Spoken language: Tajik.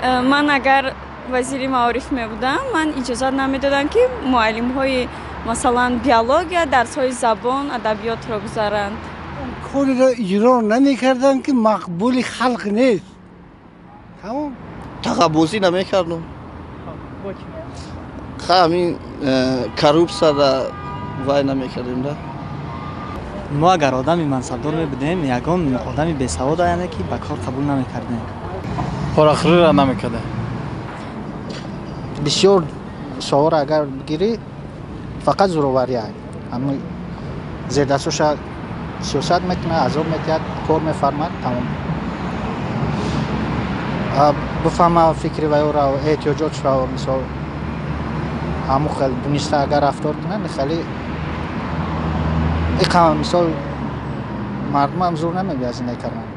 Ман агар вазири маориф мебудам, ман иҷозат намедодам, ки муаллимҳои, масалан, биология дарсҳои забон, адабиётро гузаранд. Кореро иҷро намекардам, ки мақбули халқ нест, тамом. Тақаббузӣ намекардам. Ҳамин коррупсияра вай намекардем да. Мо агар одами мансабдор мебудем, ягон одами бесавода, яъне ки, ба кор қабул намекардем. Порахӯриро намекардем. Бисёр соҳаро агар бигирӣ, фақат зӯровария. Ҳамин зердастоша сиёсат мекунад, азоб метиҳад, кор мефармад, тамом. Бифаҳма фикри вайёро, эҳтиёҷотшро, мисол, ҳамун хел дуниста агар рафтор кунад, хеле иқа, мисол, мардумам зур намебиёд зиндагӣ кардан.